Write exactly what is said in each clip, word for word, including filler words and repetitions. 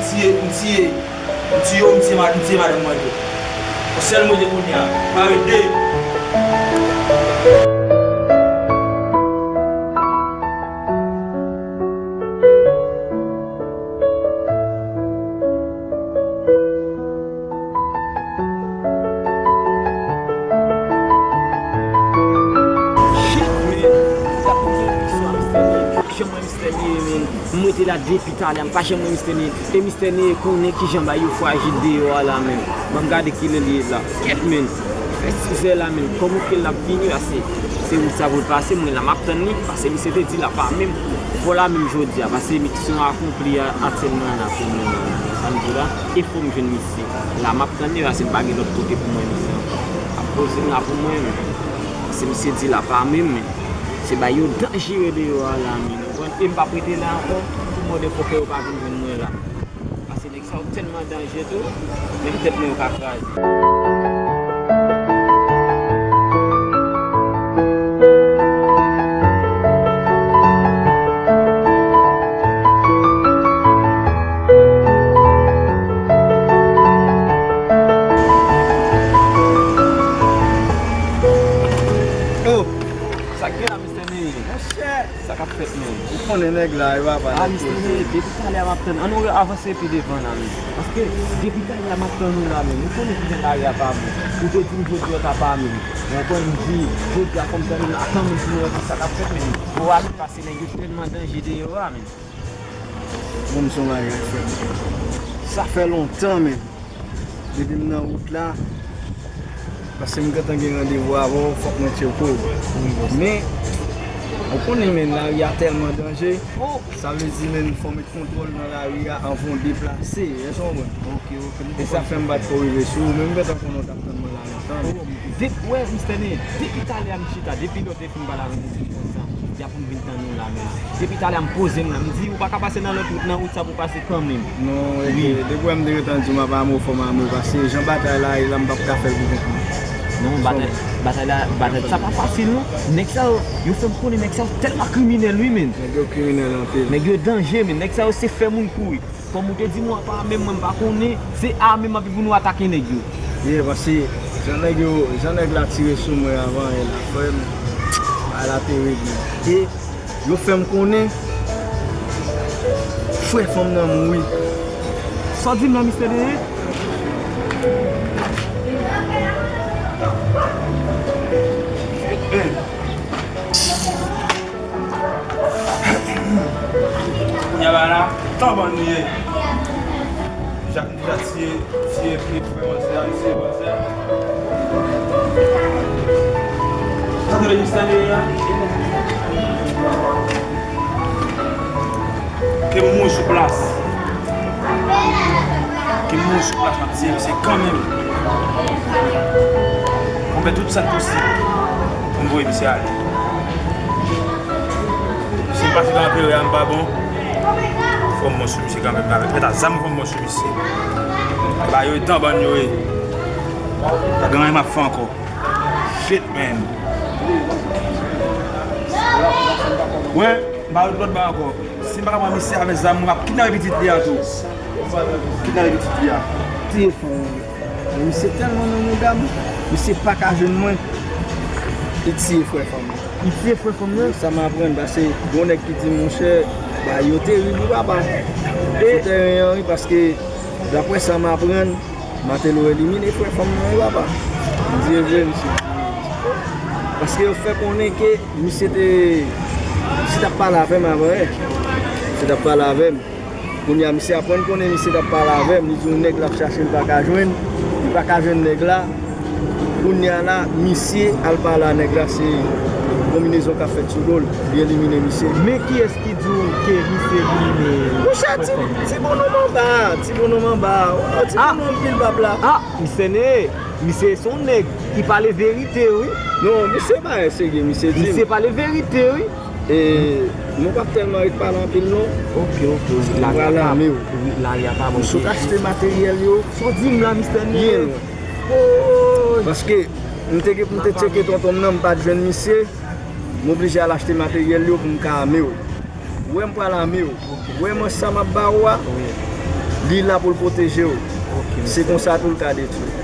Tiye, m tiye, m tiye w, m tiye ma-, m tiye madanm mwen tou. Yon sèl mwen te kounye a, pa ret de. Shit, man. Sa pou gen istwa, Mister Ney. Janm wè Mister Ney, man. M rete la depi talè a, m pa janm wè Mister Ney. E Mister Ney konnen kijan bagay yo frajil deyò a la, man. Ban m gade kilè l ye la. Kèt, man. Fè sizè la, man. Kòman ke l ap vini, pase se wout sa pou l pase, mwen la m ap tann li, pase misye te di l ap pa menm. Fò la menm jodi a, pase misyon akonpli a, aktyèlman la, pou mwen, sa m di la, e fò m jwenn misye. La m ap tann li, pase m pa gen lòt kote pou mwen misye ankò. Ap poze m la pou mwen, men. Pase misye di l ap pa menm, men. Se bagay yo danjere deyò a la, men. Ou konprann? E m p ap rete la ankò pou mòdèfòkè yo pa vin jwenn mwen la. Pase nèg sa yo tèlman danje tou, menm tèt mwen yo ka kraze. Oh! Sa k gen la, Mister Ney? Monchè! Sa k ap fèt, menm? Ou konnen nèg la, e papa. Ah, Mister Ney, depi talè a m ap tann. Ann nou avanse pi devan la, menm. Paske depi talè a m ap tann ou la, menm. Ou konnen kijan lari a pa bon. Ou te di m jodi a w ta pa menm. Ou konprann, m di, jodi a fò m tann ou la, kanmenm pou nou wè ki sa k ap fèt, menm. Ou a menm pase nèg yo tèlman danje deyò a, menm. Bon, m se yon bagay, frè m. Sa fè lontan, menm. Depi m nan wout la, paske m gentan gen randevou avè w, fòk mwen tcheke w. Men, ou konnen, men, lari a tèlman danje, sa vle di, men, fò w met kontwòl nan lari a anvan w deplase, èske w konprann? Ok, ok, m konprann. E sa fè m pa t ko rive sou ou, men m gentan konnen w t ap tann mwen la lontan. Depi, wè, Mister Ney, depi talè a m chita, depi lè w te fin pale avè m nan telefòn sa, di a pou m vin tann ou la, men depi talè a m poze m la, m di ou pa ka pase nan lòt wout, nan wout sa pou w pase kanmenm. Non, e ke depi wè m te gentan di w m ap ame w, fò m ame w, paske jan batay la ye la, m p ap ka fè l pou kont mwen. Non, batay, batay la, batay, sa pa fasil non. Nèg sa yo, yo fè m konnen nèg sa yo tèlman kriminèl wi, men. Nèg yo kriminèl anpil. Nèg yo danje, men nèg sa yo se fè moun kouri. Kòm ou te di m w ap ame m, mwen m pa konnen, se ame m anpi pou nou atake nèg yo. Yeah, paske jan nèg yo, jan nèg la tire sou mwen avan yè la, frè m, bagay la terib, men. E yo fè m konnen frè fanm nan mouri. Sa w di m la, Mister Ney? Kounye a la, tan bann li ye. Deja, deja tiye, tiye, tiye frè manzè a, tiye manzè a. Sa te le Mister Ney a? Ke m mouri sou plas. Ke m mouri sou plas, m ap tiye misye kanmenm. Mwen fè tout sa k posib pou m voye misye ale. Si m pase nan anperè a, m pa bon, fò m mò sou misye kanmenm. Avèk pèt a zam, fò m mò sou misye. Ba yo e tan bann yo ye. Pa gen anyen m ap fè ankò. Shit, man. Wè, m pa lòt ba ankò. Si m pa ka pran misye avèk zam, mwen ap kidnape pitit li a tou. Kidnape pitit li a. Tiye fanm nan. Men misye tèlman nan mouda m, misye pa ka jwenn mwen. Li tiye frè fanm nan. Li tiye frè fanm nan? Sa m aprann, paske gon nèg ki di, monchè, bagay yo terib wi papa. Sou tèren an wi, paske daprè sa m aprann, Martello elimine frè fanm nan wi papa. M di e vre, misye. Paske yo fè konnen ke misye te, misye t ap pale avè m avan yè. Misye t ap pale avè m. Kounye a, misye aprann konnen misye t ap pale avè m. Li di yon nèg l ap chache, l pa ka jwenn. Li pa ka jwenn nèg la. Kounye a la, misye al pale a nèg la, se konbinezon k ap fèt sou do l. Li elimine misye. Men kiyès ki di w ke misye elimine? Monchè, ti, ti bonòm anba, ti bonòm anba. O, ti bonòm pil bab la. Ah, misye ne, misye se yon nèg ki pale verite, wi. Non, misye pa serye, misye di m. Misye pale verite, wi. E nou p ap tèlman ret pale anpil non. Ok, ok. M pral ame w. Wi, lari a pa bon. M sot achte materyèl yo. Sa w di m la, Mister Ney? Byen lwen. Paske m te, m te tcheke tonton m nan, m pa t jwenn misye. M oblije al achte materyèl yo pou m ka ame w. Ou wè m pral ame w. Ou wè mwen sa m ap ba ou a? Wi. Li la pou l pwoteje w. Ok, se konsa tou l ka detwi w.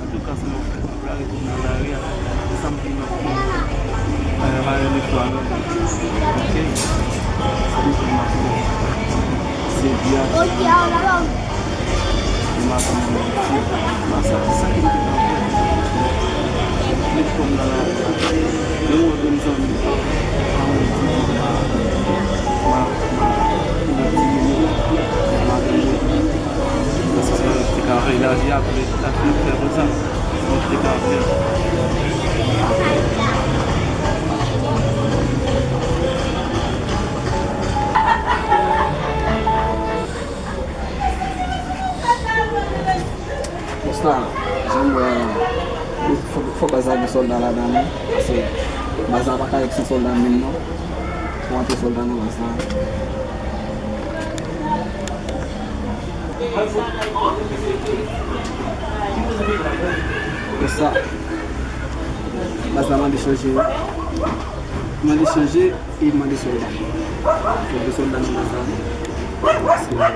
Antouka, se yon fèt, m ap retounen nan lari a. Sa m di m ap pran, eh, mare lefwa nan. Ok? Sa m di m ap pran. Se vya. M ap pran. Sa, sa ki m te pran. Met kò m nan lari a. Yon lòt zanmi. An, yon ti ma, ma, ma, yon ti ma, ma, Paske sa te ka fè lavi ap fè, ap fè konsa. Mwen te ka fè. Konsa, jan m wè a, fò, fò baz la gen sòlda ladan l, wi. Paske baz la pa ka ret san sòlda menm, non. Fò antre sòlda nan baz la. Konsa, baz la mande chanje. Mande chanje e mande sòlda. Fòk gen sòlda nan baz la.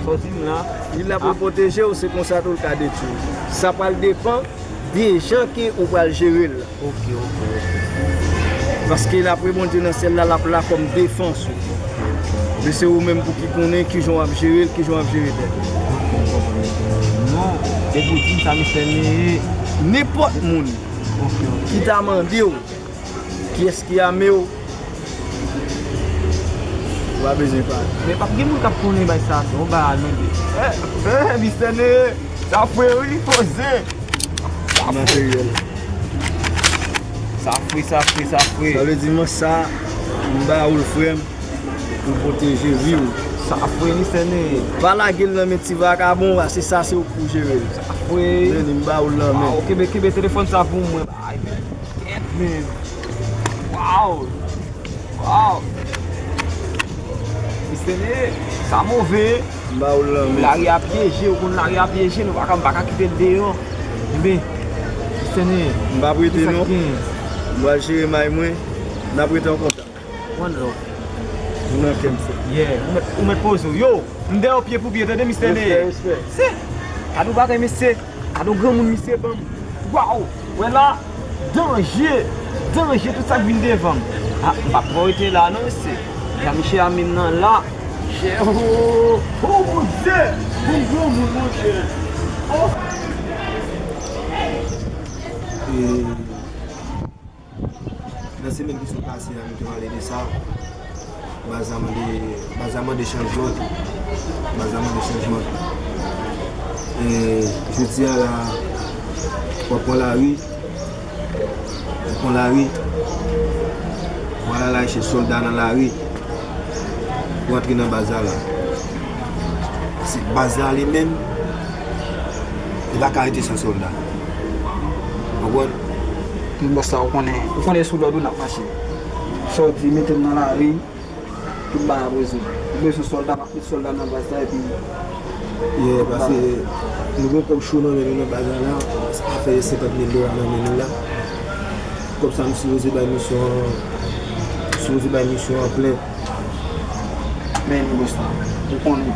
Sa w di m la? Li la pou l pwoteje w, se konsa tou l ka detwi w. Sa pral depann de jan ke ou pral jere l la. Ok, ok, ok. Paske l ap reponn nan syèl la, l ap la kòm defans ou. Men se ou menm pou ki konnen kijan w ap jere l, kijan w ap jere tèt ou. Ok, m konprann, m konprann. Non, depi w di m sa, mesye, men nenpòt moun ki ta mande w kiyès ki ame w, ou pa bezwen pale. Men p ap gen moun k ap konnen bay sa, non, bay al mande. Eh, eh, mesye, men sa fre wi, poze. Sa fre. Materyèl. Sa fre, sa fre, sa fre. Sa vle di, mwen sa, m ba ou l, frè m, pou pwoteje vi w. Sa fre, misye, men. Pa lage l nan men ti vakabon, paske sa se ou k pou jere l. Sa fre. Men, m ba ou l nan men. Waw, kenbe, kenbe telefòn sa pou mwen. Ay, men. Kèt, men. Waw. Waw! Mesye, sa move. M ba ou l nan men. Lari a pyeje, ou konn lari a pyeje, nou pa ka, m pa ka kite l deyò. Men, mesye, m pa prete non. M pral jere may mwen, n ap rete an kontak. One love. Ou nan kè m, frè. Yeah, ou mèt, ou mèt poze w. Yo, m dèyè w pye pou pye, tande, mesye. Respè, respè. Se, gad yon bagay, mesye. Gad yon granmoun misye ban m. Waw! Wè la, danje, danje tout sa k vin devan m. Ah, m p ap twò rete la non, mesye. Jan misye a menm nan la. Chè, oh, oh, Bondye! Bon granmoun, Bondye! Oh! E, Nan semèn ki sot pase a, nou te pale de sa. Baz la mande, baz la mande chanjman tou. Baz la mande chanjman tou. E, jodi a la, w ap pran lari. W ap pran lari. W al al chèche sòlda nan lari. Pou antre nan baz la la. Se baz la li menm, li pa ka rete san sòlda. Konprann? Bòs la, ou konnen, ou konnen sou lòd ou n ap mache. Sa w di, mete m nan lari, tout bagay poze. Ou bezwen sòlda, m ap met sòlda nan baz la, epi Yeah, paske nou gen kòb cho nan men nou nan baz la la, sa fè senkant mil dola nan men nou la. Kòb sa m sipoze bay misyon an, sipoze bay misyon an plen. Men nou bòs la, ou konnen,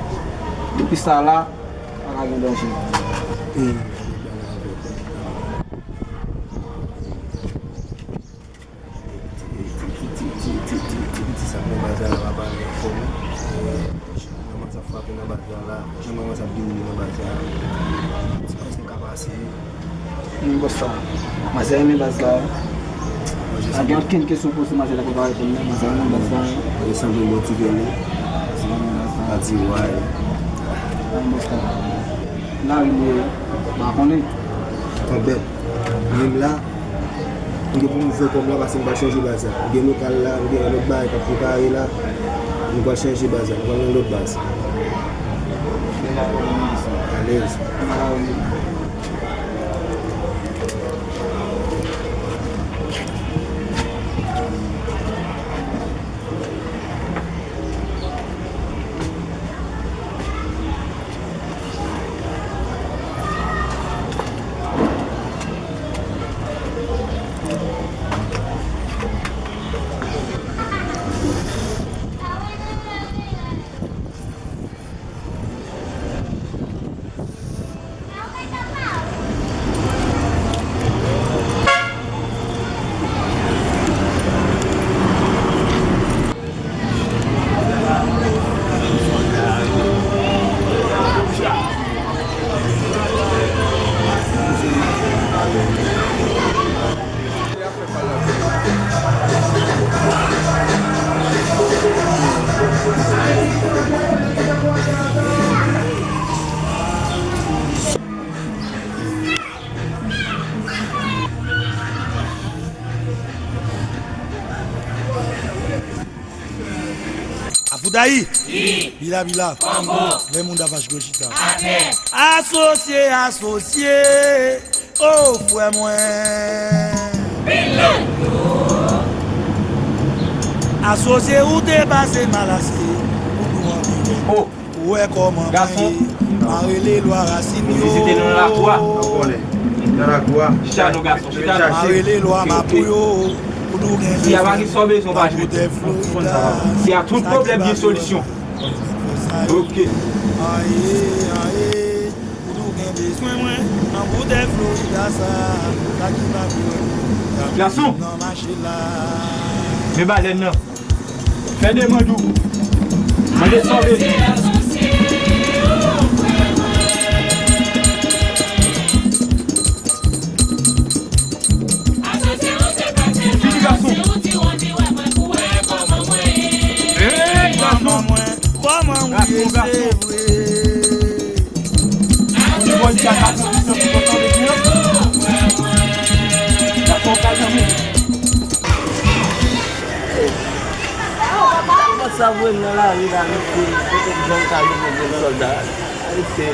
depi sa la, pa ka gen danje. E, ti, ti, ti sa k nan baz la la pa pale anfòm wi. Manman sa frape nan baz la la, jan manman sa ap dewoule nan baz la. Ti kòs li ka pase. Wi, bòs la. Manzè renmen baz la. Pa gen okenn kesyon poze, manzè la pa reponn non, manzè renmen baz la. Li sanble yon bon ti vèl wi. Manzè renmen baz la. Pa di way. Wi, bòs la. Lari m ye, pa konnen. Anbèt. Menm la, m gen pou m fè kòb la, paske m pral chanje baz la. M gen lokal la, m gen lòt bagay k ap prepare la. Nou pral chanje baz la, nou pral nan lòt baz. Alèz. Dayi! Bila, bila! Lè moun da vache gwo chita. Asosye, asosye! O frè mwen! Asosye ou te pase malasye pou nou anvi wè. Ou wè kòman mwen ye. M a rele lwa rasin yo. Vizite nou nan lakou a. Nan lakou a. Chita non gason, chita non. M a rele lwa mapou yo. Pou nou gen bezwen, m a pote Florida. Si a tout pwoblèm gen solisyon. Ok. Aye, aye. Pou nou gen bezwen mwen, nan boutèy Florida sa, sa ki pa pou gason, nan mache la. Men balèn nan. Fè demann ou. Mande sa w bezwen. Vini gason. Ey, gason. Kòman ou ye, se vre. Ou di bò di sa, gason, gason, gason, gason, gason, gason. Sa voye m nan lari la, mesye, kote m jwenn ka rive jwenn sòlda. Mesye.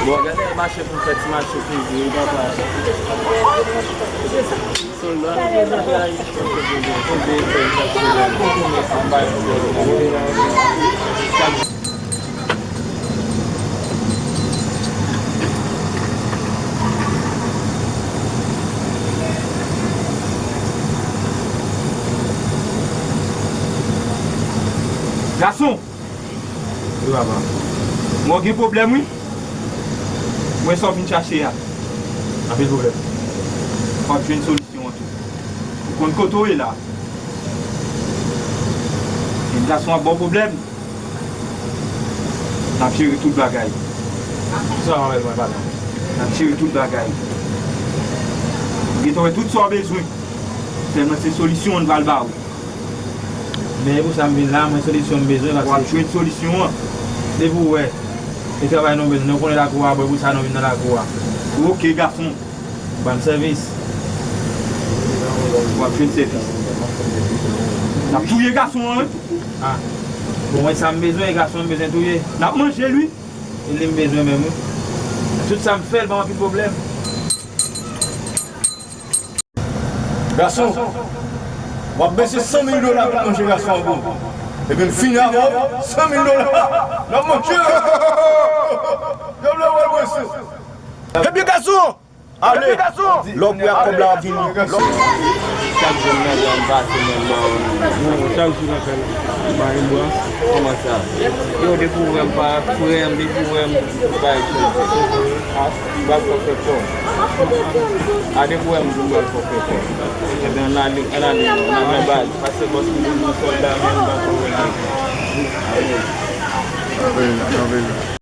Bon, gade mache pou fè ti mache plezi, wi, papa. Sòlda, gason! Wi, papa. Mwen gen pwoblèm, wi. Mwen sa w vin chache a. Anpil pwoblèm. W ap jwenn solisyon an tou. Ou konn kote w ye la. Jèn gason ap ba w pwoblèm. N ap jere tout bagay. Sa w ap fè mwen, papa? N ap jere tout bagay. Ou gentan wè tout sa w bezwen. Sèlman se solisyon an n pral ba ou. Men e pou sa m vin la, mwen solisyon m bezwen, paske w ap jwenn solisyon an. Depi w wè, e travay nou bezwen, nou konnen lakou a, bon, e pou sa nou vin nan lakou a. Ok, gason. Ban m sèvis. W ap jwenn sèvis. N ap touye gason an, wi. Ah. Bon, mwen sa m bezwen, e gason m bezwen touye. N ap manje l, wi. E li m bezwen menm, wi. Tout sa m fè, l ban m anpil pwoblèm. Gason, w ap bese san mil dola pou manje gason an pou ou. Epi m fini avè w, san mil dola, n ap manje. Yo vle wè l bese. Epi gason, ale. Epi gason. Lè w pran kòb la, w ap vini. Chak jou m nan men m pase men m ba w. Chak jou nan kay la. Ba yon bwa. Kòman sa? Yo, depi w wè m pa frè m, depi w wè m bay chèz. Bas fò fè kò. A depi w wè m di w bal fò fè kò. Ebyen, ann ale, ann ale, ann ale baz. Pase bòs m di m sòlda, men m pa konprann. Anpil, anpil.